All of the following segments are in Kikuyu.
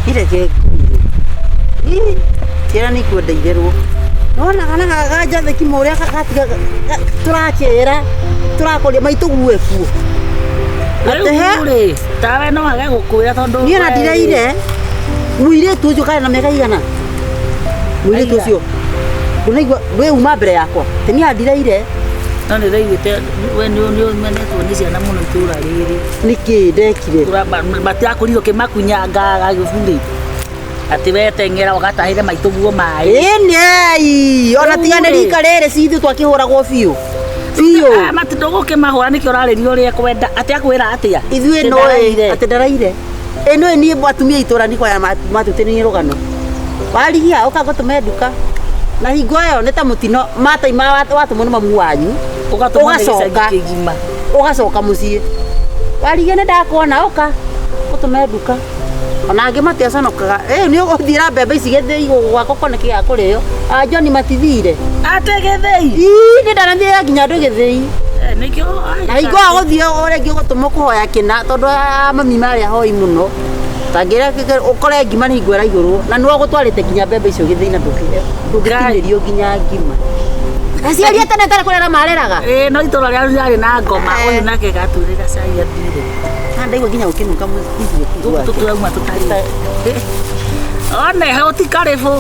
Ireke ngwire. Ciana nĩ ikwenda irerwo. Nona kana gaka Njathĩki ũrĩa gatiga tũrakĩra tũrakũria maitũ gue kuo. Rĩu rĩ, tawe no age gũkwĩra tondũ Niĩ na we- ndiraire mũirĩtu ũcio karĩ na mĩaka igana mũirĩtu Aigana. ũcio ndũnaigua ndwĩuma mbere yakwa tĩ niĩ andiraire. No nĩ ndaiguĩte we nĩ ũmenetwo nĩ ciana mũno itũra rĩrĩ. Nĩkĩ ndekire? Matirakũrire ũkĩmakunyangaga gĩburi atĩ weteng'era ũgatahĩre maitũguo maĩ. Ĩnĩei ona Rĩu tiga nĩ rĩ. rika rĩrĩ cithu twakĩhũragwo biũ biũ. Matindũgũkĩmahũra nĩkĩo ũrarĩria ũrĩa kwenda atĩ akwĩra atĩa? Ithuĩ Atĩ nũĩ ndaraire. atĩ ndaraire. Ĩ nũĩ niĩ atumia itũra nĩkwaya matutĩrĩire rũgano warigia ũka ngũtũme nduka na hingo ĩyo nĩ ta mũtino mataima watũmwo nĩ mamu wanyu. Ũgatũmwo nĩ gĩcagi Ũgacoka. kĩgima. Ũgacoka mũciĩ warigia nĩ ndakuona ũka ũtũme nduka ona angĩ matiaconokaga. Ĩ nĩ ũgũthiĩra mbembe ici gĩthĩi gwakwa kone kĩga kũrĩo a John matithire. Atĩ gĩthĩi? Ii nĩ ndanathiaga nginya andũ gĩthĩi. Eh, nĩkĩo Na hingo ya gũthiĩ ũrĩa ingĩ ũgũtũmwo kũhoya kĩna tondũ a mami marĩ ahoi mũno tangĩra ũkore ngima nĩ hingo ĩraihũrwo na nĩwe ũgũtwarĩte nginya mbembe icio gĩthĩi na ndũngĩkinyĩrio nginya ngima. Aciari a tene tarĩ kũrera mareraga. Ĩĩ no itũra rĩao rĩarĩ na ngoma. Eh. Ũyũ nake gaturĩra cai athire. Na ndaigua nginya gũkĩnunga mũthithio Gũkũ tũturauma tũtarĩ. One hau ti karĩbũ.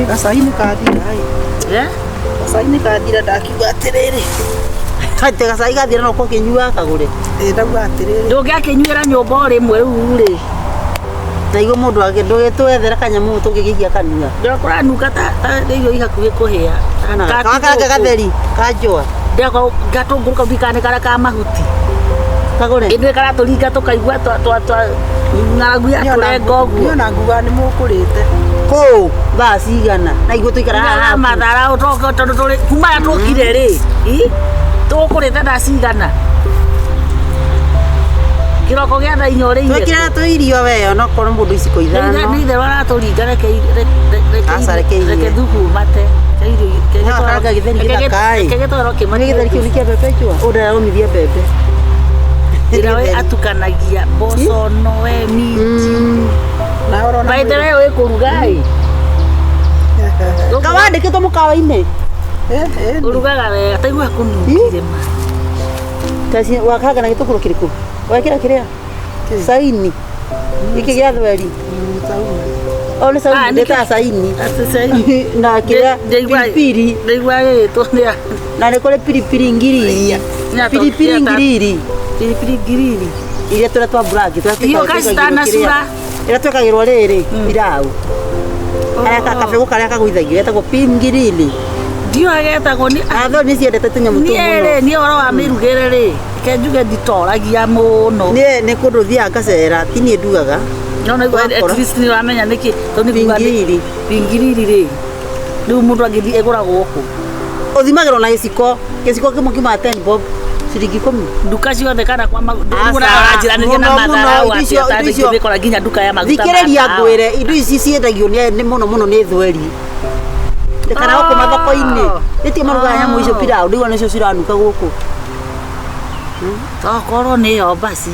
Gacai nĩ kathira ĩ. Eh? Gacai nĩ kathira ndakiuga atĩrĩrĩ. Atĩ gacai gathira no ũkĩnyua kagũre. Ĩ ndauga atĩrĩrĩ. Ndũngĩakĩnyuĩra nyũmba o rĩmwe rĩu rĩ. Ndaigua mũndũ ndũgĩtwethere kanyamũ tũngĩgĩikia kanua. Ndĩrakũranuka ta ta irio ihakuhĩ kũhĩa. Kakaranga gatheri kanjũa. Ndĩrako gatũngũrũ kau ndikane karĩa ka mahuti. Kagũre. Ithuĩ karatũringa tũkaigua twa twa twa ng'aragu yatũrenga ũguo. Niĩ ona nguga nĩ mũkũrĩte. Kũu thaa cigana na iguo tũikara haha. Mathara tondũ tũrĩ kuma rĩrĩa tũkire rĩ. Ĩ tũkũrĩte thaa cigana. Kĩroko gĩa thaa inya ũrĩire. Twĩkĩraga tũirio we onokorwo mũndũ iciko Nĩ ithano. itherũ aratũringa reke Aca, reke irie. reke thubu mate. No, karanga gĩtheri gĩthaka-ĩ. Reke gĩtwaro Nĩ gĩtheri kĩu nĩ kĩa mbembe njũa. Ũũ ndaromithia mbembe. Njĩra we atukanagia mboco noe minji. Na ũrona By the way wĩ kũruga ĩ. Kawandĩkĩtwo mũkawa-inĩ. Ũrugaga wega taigua kũnungire ma. Taci wakaranga na gĩtũngũrũ kĩrĩkũ? Wekĩra kĩrĩa? Saini. Gĩkĩ gĩa thweri. O nĩ Ah, saini, nĩkĩo- ndĩtaga saini. Atĩ saini. Na kĩrĩa pilipili. Ndaigua gĩgĩtwo nĩ Na nĩ kũrĩ pilipili ngiriri. Pilipili ngiriri. Pilipili ngiriri. Iria tũrĩa twa black tũrĩa Iyo twĩkagĩrwo kacitana kĩrĩa. cura. Ĩrĩa twĩkagĩrwo rĩrĩ pilau. Karĩa kabegũ karĩa kagũithagio getagwo pingirili. Ndiũĩ getagwo nĩ Athoni nĩ ciendete tũnyamũ tũu niĩ mũno. rĩ niĩ ũhoro wa mĩrugĩre rĩ reke njuge nditoragia mũno. Niĩ nĩ kũndũ thiaga ngacera ti niĩ ndugaga. No no at Wakora. least nĩ ũramenya nĩkĩ tondũ nĩ kuga nĩ- Pingiriri. pingiriri rĩ rĩu mũndũ angĩthiĩ ĩgũragwo kũ? Ũthimagĩrwo na gĩciko. Gĩciko kĩmwe kiumaga 10 bob ciringi ikũmi. Nduka ciothe kana kwa Aca, ũranjiranĩria na mũno, mũno, matharau indo atĩ icio- indo icio- ũtangĩmĩkora nginya nduka ya maguta ma Thikĩrĩria tawa. ngwĩre indo ici ciendagio nĩ mũno mũno nĩ thweri. Kana gũkũ mathoko-inĩ. Nĩtio marugaga nyamũ icio pilau ndiguo nĩcio ciranuka gũkũ. Tokorwo nĩyo basi.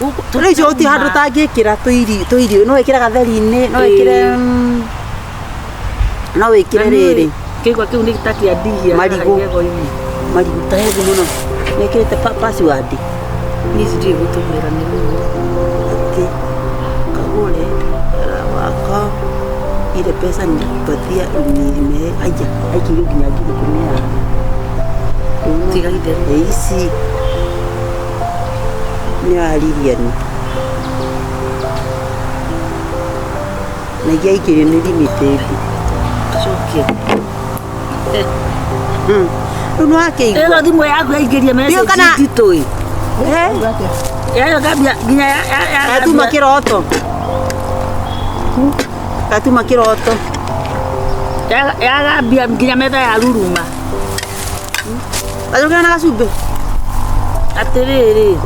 Gũkũ Rĩu icio gũtirĩ handũ ũtangĩkĩra tũirio no wĩkĩre gatheri-inĩ no wĩkĩre no wĩkĩre rĩrĩ Kĩigua kĩu nĩ ta kĩa ndihia Marigũ. igego-inĩ. Marigũ ta hethi mũno. Mekĩrĩte password. Niĩ ndiũĩ gũtũmĩra nĩ ruo. Atĩ kagũre wako ile pesa nilikupatia unime aja aikĩrio nginya 10,000 ya Tiga itherũ. Ĩ, ici nĩ ya Lilian na ingĩ aikĩrio nĩ limited. Cokia. Rĩu nĩ wakĩigua. Ĩno thimũ yaku yaingĩria message kana- nditũ ĩ. Eh? Yayo gambia nginya ya Gatuma kĩroto. Gatuma kĩroto. Yagambia nginya metha ya ruruma. Gacokera na gacumbĩ. Atĩrĩrĩ.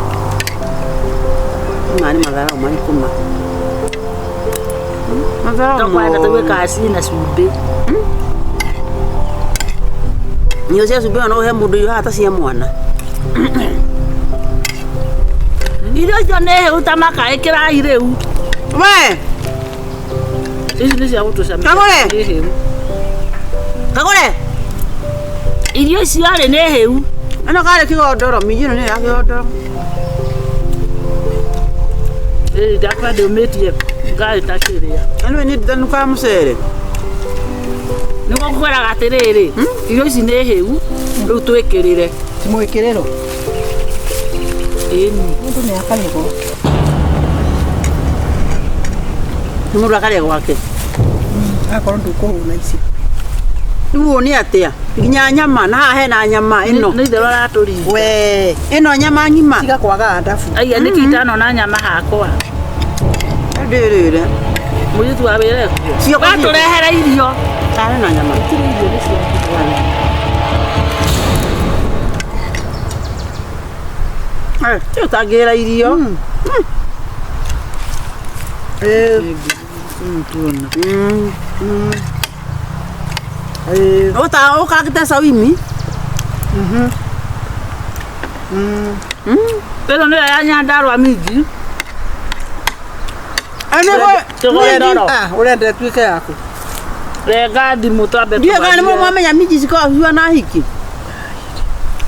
Maya nĩ matharau marĩkũ ma? Matharau Tũkwenda tũigue mothe. kaci na cumbĩ. Irio cia cumbĩ no ũhe mũndũ irio haha ta cia mwana. Irio icio nĩ hĩu ta maka ĩkĩrai rĩu. We, Ici nĩ cia gũtũcamia. Kagũre. Nĩ hĩu. kagũre. Irio icio rĩ nĩ hĩu. Ĩno karĩ kĩgondoro, minji ĩno nĩ ya kĩgondoro. Ĩ ndakwa ndĩũmĩtie ngarĩ ta kĩrĩa. Ĩno nĩ ndanũka mũcere. Nĩguo ngwĩraga atĩrĩrĩ, irio ici nĩ hĩu, rĩu twĩkĩrĩre. Ti mwĩkĩrĩro. Ĩni. Mũndũ nĩ akarĩa gwake. Nĩ mũndũ akarĩa gwake. Akorwo ndũkũhũna ici. Rĩu ũũ nĩ atĩa? Nginya nyama na haha hena nyama ĩno. Nĩ itherũ aratũringa. We, Ĩno nyama ng'ima. tiga kwaga andabu. Aya nĩkĩ itanona nyama hakwa. Ndĩrĩre. Mũirĩtu wa wĩra ekuo. Cio Watũrehere irio. Tarĩ na nyama. Eh, ti ũtangĩra irio. Eh, Mm. eh, Ũta ũkarangĩte cauimi. Ĩno nĩyo ya Nyandarua minji. Tũgondoro. ah, ũrenda ĩtuĩke yaku. Renga ndimũ twambe Ndiũĩ kana nĩ tũgathie. mwamenya minji cikoragwo cihuana hiki.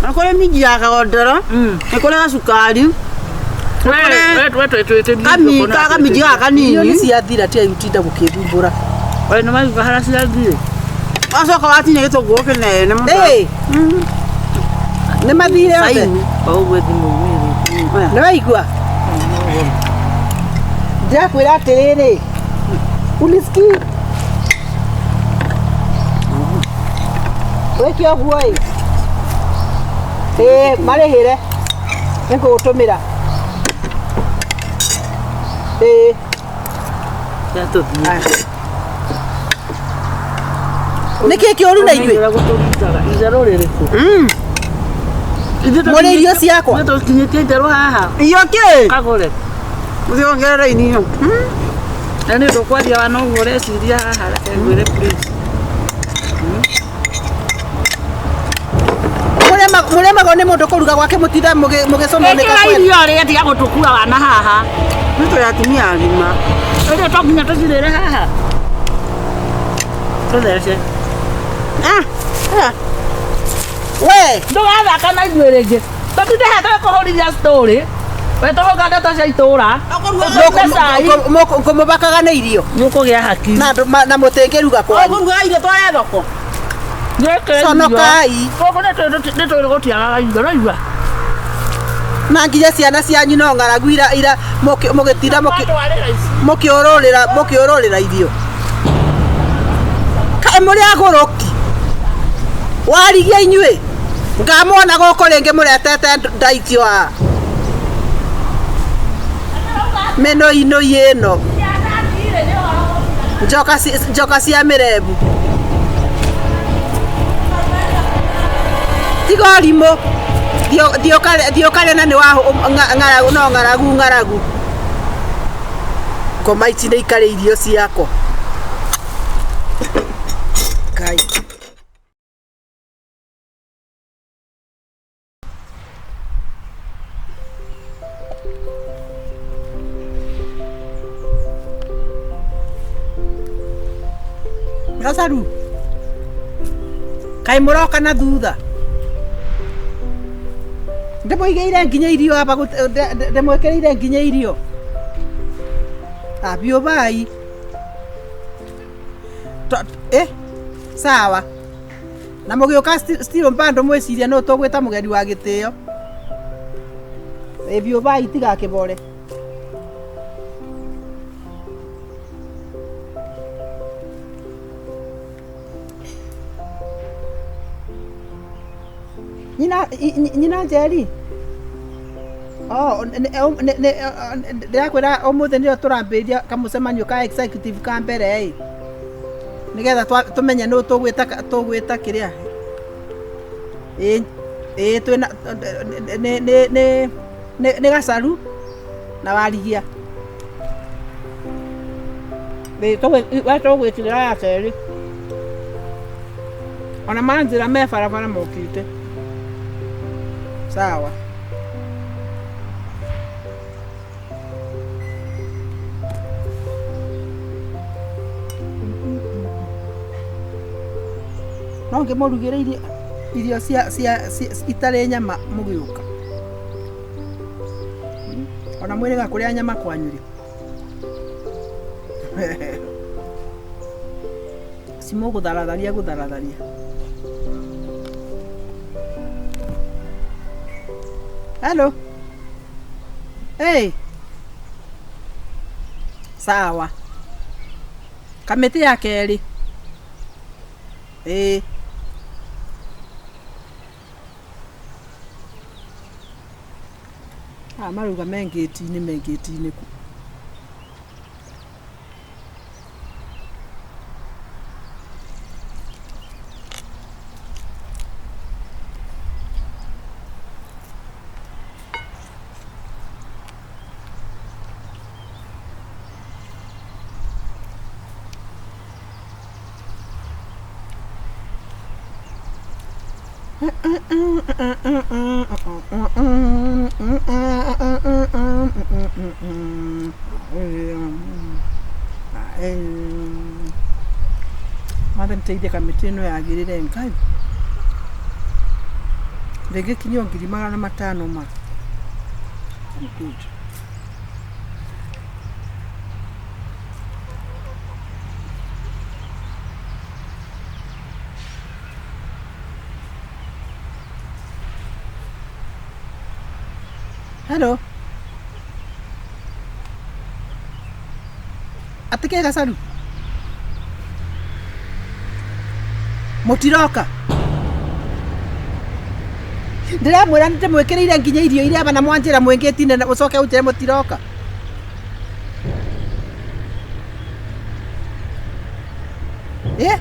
Na kũrĩ minji ya kagondoro, nĩ kũrĩ gacukari, kamiji gaka Irio nĩ kanini. ciathira tiga utinda gũkĩthumbũra. We nĩ maigua harĩa ciathire. Wacoka watinia gĩtũngũrũ kĩnene mũno. Ĩ, nĩ mathire othe. Caimu. O ũguo thimũ igĩrĩ. Nĩ waigua? Ndĩrakwĩra atĩrĩrĩ, unisikii? Wĩke ũguo ĩ. Ĩ, marĩhĩre. Nĩngũgũtũmĩra. Ĩ. Yatũthiĩ. Nĩkĩ kĩũru na ithuĩ? Gũtũringaga. Itherũ rĩrĩkũ? Mũrĩ irio ciakwa? Ithuĩ tũkinyĩtie itherũ haha. Irio kĩ? Kagũre. Mũthiĩ wongerere irio. Na nĩ ũndũ kwaria wa noguo ũreciria haha reke ngwĩre please. Mũremagwo nĩ mũndũ kũruga gwake mũtinda mũgĩcomoneka Ĩkĩra kwenda. irio rĩrĩa tiga gũtũkua wana haha. Nĩ tũrĩ atumia agima. Rĩrĩa to nginya tũcirĩre haha. Tũthece. Ah, ah. We, Ndũgathaka na ithuĩ rĩngĩ. Tũtinde haha tũkũhũrithia story. We tũgũka ndeto cia itũra. Tũruge cai. ngũmũbakaga nĩ irio Nĩ ũkũgĩa haki. na andũ na mũtingĩruga kwanyu. Ũkũruga irio tware thoko. Conokai. Gũkũ nĩ tũrĩ gũtiagaga irio ũraigua. Na nginya ciana cianyu no ng'aragu ira ira mũgĩtinda Twatwarĩra ici. mũkĩũrũrĩra mũkĩũrũrĩra irio. Kaĩ mũrĩ agũrũki? Warigia inyuĩ. Ngamuona gũkũ rĩngĩ mũretete ndaitio haha. Mĩnũinũi ĩno. Njoka njoka cia mĩrembu. Tiga ũrimũ. Thiĩ ũkarĩe na nĩ wa ng'aragu no ng'aragu ng'aragu. Ngoma ici nĩ ikarĩa irio ciakwa. Ngai. Gacaru. Kaĩ mũroka na thutha. Ndĩmũigĩire nginya irio aba ndĩmwĩkĩrĩire nginya irio. Abiũbai. Eh, sawa. Na mũgĩũka still bado mwĩciria no tũgwĩta mũgeni wa gĩtĩo. Ĩ biũbai tigakĩbore. Nyina nyina Njeri. Oh, ndĩrakwĩra ũmũthĩ nĩrĩo tũrambĩrĩria kamũcemanio ka executive ka mbere ĩ. Nĩgetha tũmenye nũ tũgwĩta tũgwĩta kĩrĩa. Ĩ ĩ twĩna nĩ nĩ nĩ nĩ nĩ Gacaru na Warigia. Ĩ we tũgwĩkĩrĩra ya kerĩ. Ona manjĩra me barabara mokĩte. Sawa. No ngĩmũrugĩre irio cia itarĩ nyama mũgĩũka. Ona mwĩrĩga kũrĩa nyama kwanyu rĩ. Cimũgũtharatharia gũtharatharia. Hello. Hey. Sawa. Kamĩtĩ ya kerĩ. Ĩĩ. Ah, marauga me ngĩti-inĩ me ngĩti-inĩ kũ. Mwathani teithia kamĩtĩ ĩno yagĩrĩre Ngai. Ndĩngĩkinyio 500,000 ma. I'm good. Hello. Atĩ kĩ gacaru? Mũtiroka? Ndĩramwĩra nĩ ndĩmwĩkĩrĩire nginya irio iria aba na mwanjĩra mwĩngĩtine na ũcoke ũnjĩre mũtiroka. Ĩ?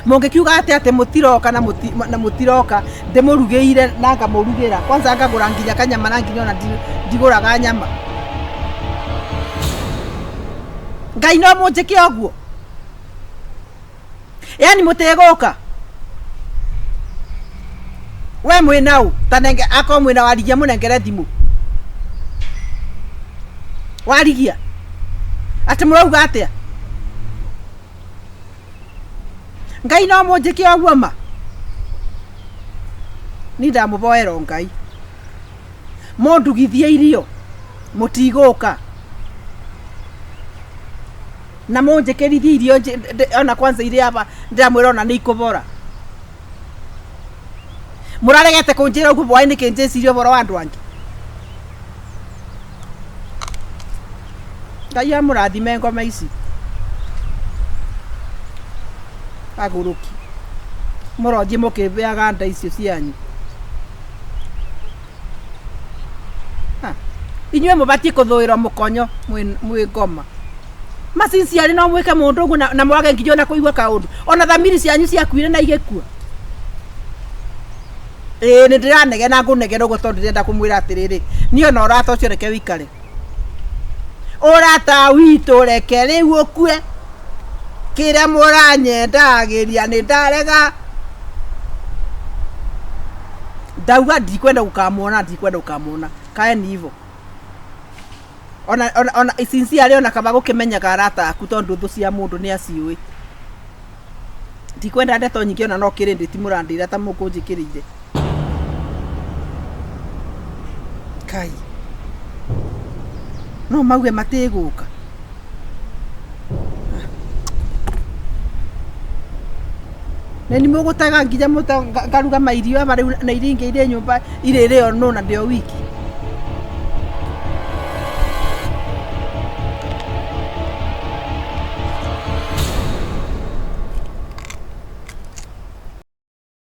Mũngĩkiuga atĩ atĩ mũtiroka na mũtiroka ndĩmũrugĩire na ngamũrugĩra. Kwanza ngagũra nginya kanyama na nginya ona ndigũraga nyama. Ngai no mũnjĩke ũguo. Yaani mũtegũka. We mwĩna ũ? Ta nenge akorwo mwĩna warigia mũnengere thimũ. Warigia. Atĩ mũrauga atĩa? Ngai no mũnjĩke ũguo ma. Ni ndamũvoera Ngai. Mũndugithie irio mũtigũka. Na mũnjĩkĩrithie irio ona kwanza iria aba ndĩramwĩra ona nĩ ikũbora. Mũraregete kũnjĩra ũguo bwaĩ nĩkĩ njĩcirie ũhoro wa andũ angĩ. Ngai amũrathime ngoma ici. Agũrũki. Mũrothiĩ mũkĩbĩaga nda icio cianyu. Inyuĩ mũbatiĩ kũthũĩrwo mũkonyo mwĩ ngoma. Macinciarĩ no mwĩke mũndũ ũguo na mwage nginya ona kũigua kaũndũ. Ona thamiri cianyu ciakuire na igĩkua. Ĩĩ nĩ ndĩranegena ngũnegena ũguo tondũ ndĩrenda kũmwĩra atĩrĩrĩ, niĩ ona ũrata ũcio reke wĩikare. Ũrata witũ reke rĩu ũkue. Kĩrĩa mũranyendagĩria nĩ ndarega. Ndauga ndikwenda gũkamuona, ndikwenda gũkamuona. Kaeni hivyo. Ona sincerely ona kaba gũkĩmenyaga arata aku tondũ thũ cia mũndũ nĩ aciũĩ. Ndikwenda ndeto nyingĩ ona no kĩrĩndĩ ti mũrandĩra ta mũkũnjĩkĩrĩire. Kai. No mauge matigũka. Na nĩ mũgũtega nginya ngaruga mairio aba rĩu na iria ingĩ irĩ nyũmba irĩrĩo nũ na ndĩo wiki.